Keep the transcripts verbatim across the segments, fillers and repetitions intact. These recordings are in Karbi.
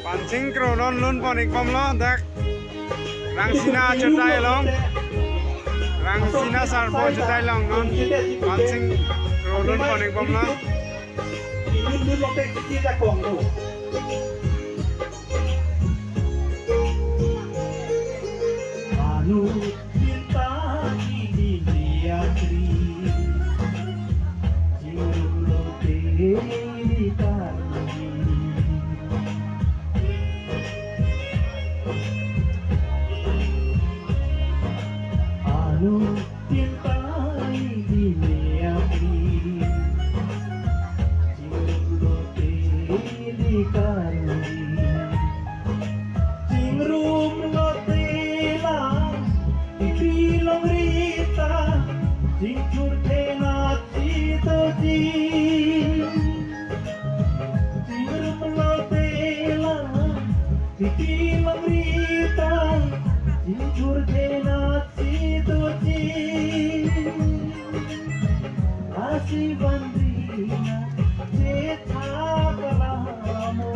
Pansing Kro non lun pon-ik bomlo dak Rangsina Chotai along. Rangsina Sarpo Chotai along non Pansing Kro lun pon-ik bomlo. Anu cinta ini diatri, cium lote ini karni. Anu cinta ini diatri, cium lote ini karni. Chingrum lote lang, ipi long rita, chingthur thenat sitoji. Chingrum lote lang, ipi long rita, chingthur thenat sitoji. Lasi vanrina chetha kalamo,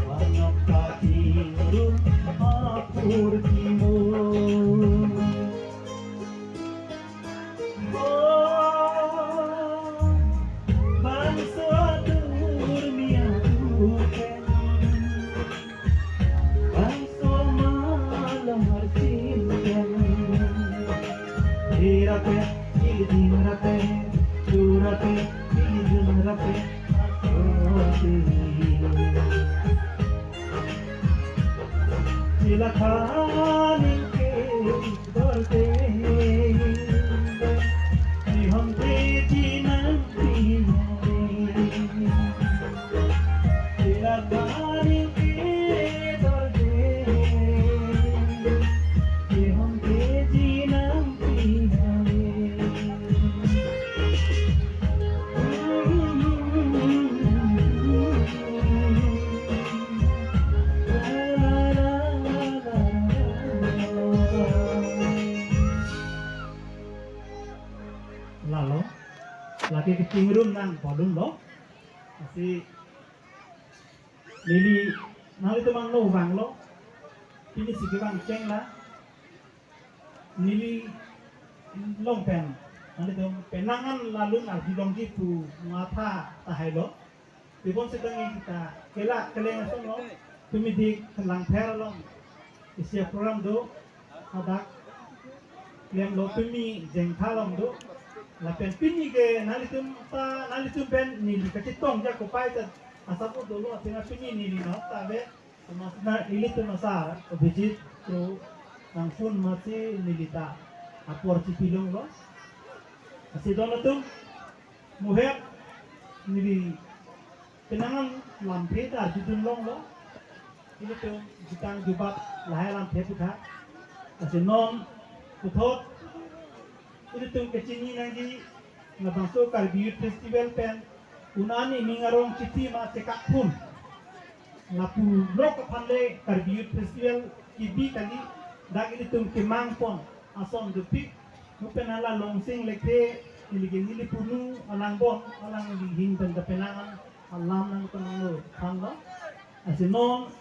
vanok kachingrum apor kimo. Oh, bangso atur mi atur pen. Bangso malom arsin pen. Irape, idin rape, turape, idin rape, asote. Sila khaning ke dorte, ihon te jinang pinare. Lalo, lake kachingrum nang bolun lo, asi neli nanglitum angno vanglo, pini si kevang cheng la, neli long pen, nanglitum penang an lalun arjulongji pu matha tahai lo. Tebon sedang kita kela keleng asong lo, tumi dik langpher along isi program do, hadak klem lo tumi Jengtha along do. Lapen pini ke nanglitum ta, nanglitum pen neli kachetong ja kopai ta asap dolo, athena pini neli nahok ta ave. Mas na ilitum asar Abhijit Kro nangphun masi neli ta apor chipilong lo. Asi don atum muhep neli penang an lamthe ta arjudun longlo. Ilitum jutang jubat lahai lamthe putha. Asi non puthot ilitum kechini nangji labangso Karbi Youth Festival pen un-an ining arong chithi ma chekak phun. Lapu lok aphan le Karbi Youth Festival kebi kali, dak ilitum kemang pon ason dopik. Mupen hala Longsing Lekthe, neli ke neli punu alangbom, alang neli hing pen ta penang an alam nangkemanglo thanlo. Asi non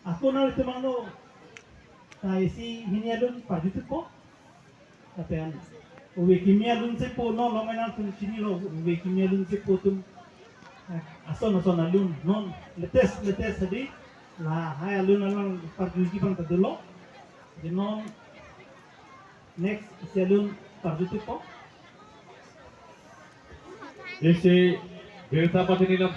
ako nanglitum angno ta isi hini alun parjuthupo. Lapen ove kimi alun sepo, non long enang tum chinilo, ove kimi alun sepo atum, eh, ason ason alun, non latest latest hadi lahai alun alang parjuji abang ta dolo. Di non next isi alun parjuthupo. Isi birta pachini lam